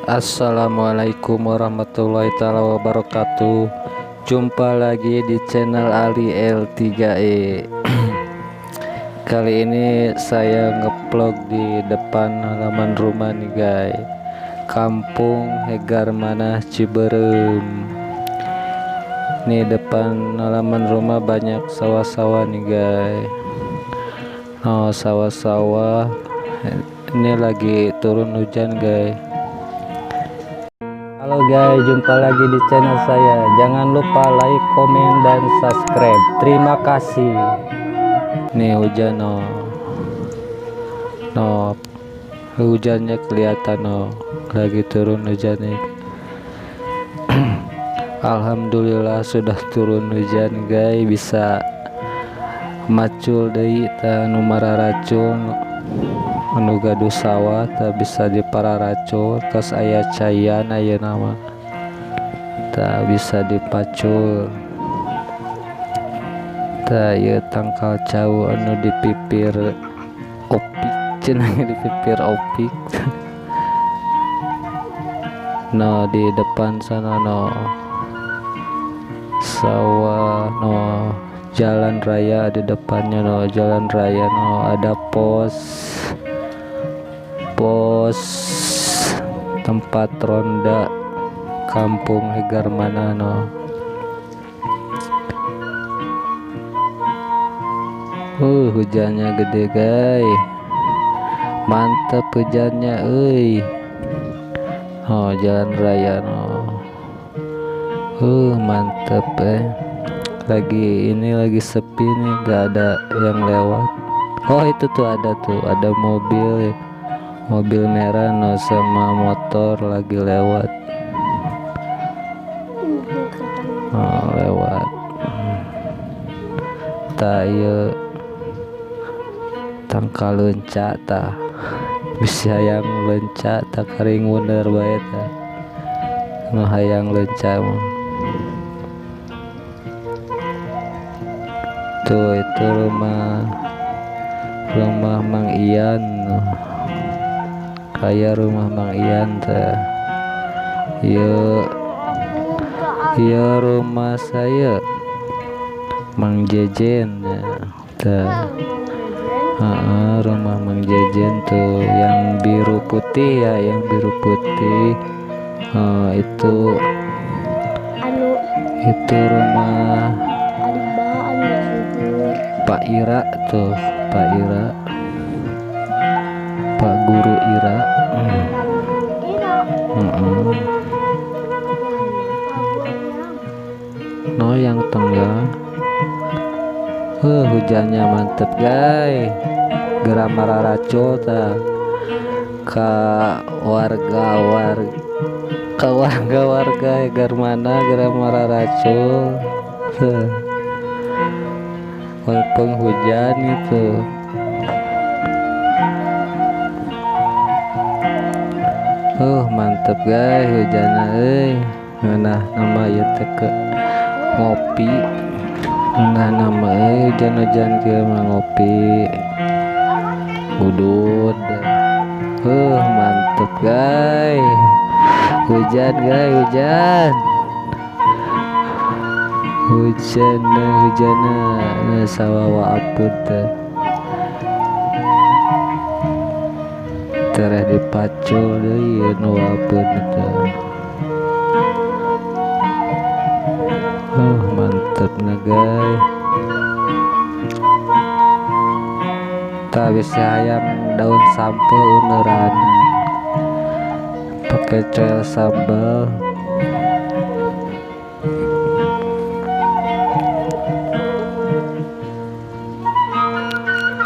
Assalamualaikum warahmatullahi taala wabarakatuh. Jumpa lagi di channel Ali L3E. Kali ini saya ngevlog di depan halaman rumah nih guys, Kampung Hegarmanah Cibeureum. Nih depan halaman rumah banyak sawah-sawah nih guys. Oh, sawah-sawah ini lagi turun hujan guys. Halo guys, jumpa lagi di channel saya. Jangan lupa like, komen, dan subscribe. Terima kasih. Nih hujan no. No, hujannya kelihatan no. Lagi turun hujan nih. Alhamdulillah sudah turun hujan guys, bisa macul deui tah nu mararacul. Anu gaduh sawah tak bisa dipararacul, tos aya caian ayeuna mah tak bisa dipacul. Tah ieu tangkal cau anu di pipir opik cenah, di pipir opik. No di depan sana no sawah no, jalan raya di depannya no, jalan raya no, ada pos tempat ronda Kampung Hegarmanah no. Hujannya gede guys, mantep hujannya euy. Oh, jalan raya no. Mantep Lagi ini lagi sepi nih, gak ada yang lewat. Oh, itu tuh ada mobil ya. Mobil merah no sama motor lagi lewat. Oh, lewat. Tah ieu tangkal leunca tah. Bisa hayang leunca tah karing weunder bae tah. Nu hayang leunca mah. Tuh itu rumah Mang Ian. Kayak rumah Mang Ian teh. Ieu rumah saya Mang Jejen ya. Teh. Rumah Mang Jejen tuh yang biru putih ya, yang biru putih. Itu rumah Pak Ira tuh, Pak Ira, Pak Guru Ira. No yang tengah. Hujannya mantep guys. Geura mararacul tah ka warga-warga Hegarmanah geura mararacul. Walaupun hujan itu. Mantep guys hujannya euy. Nah nama ieu teh ke ngopi. Nah nama euy hujan-hujan kieu mah ngopi. Udud. Mantep guys. Hujan guys, hujan. Hujan hujanna sawah wa apud teh. Tereh dipacul deui nu apud teh. Mantep na guys. Tah bisa hayang daun sampeu uneuran. Pakai coel sambal.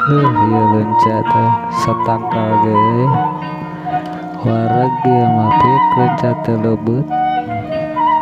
Ieu leunca teh satangkal ge. Wareg ieu mah pik leunca teh leubeut.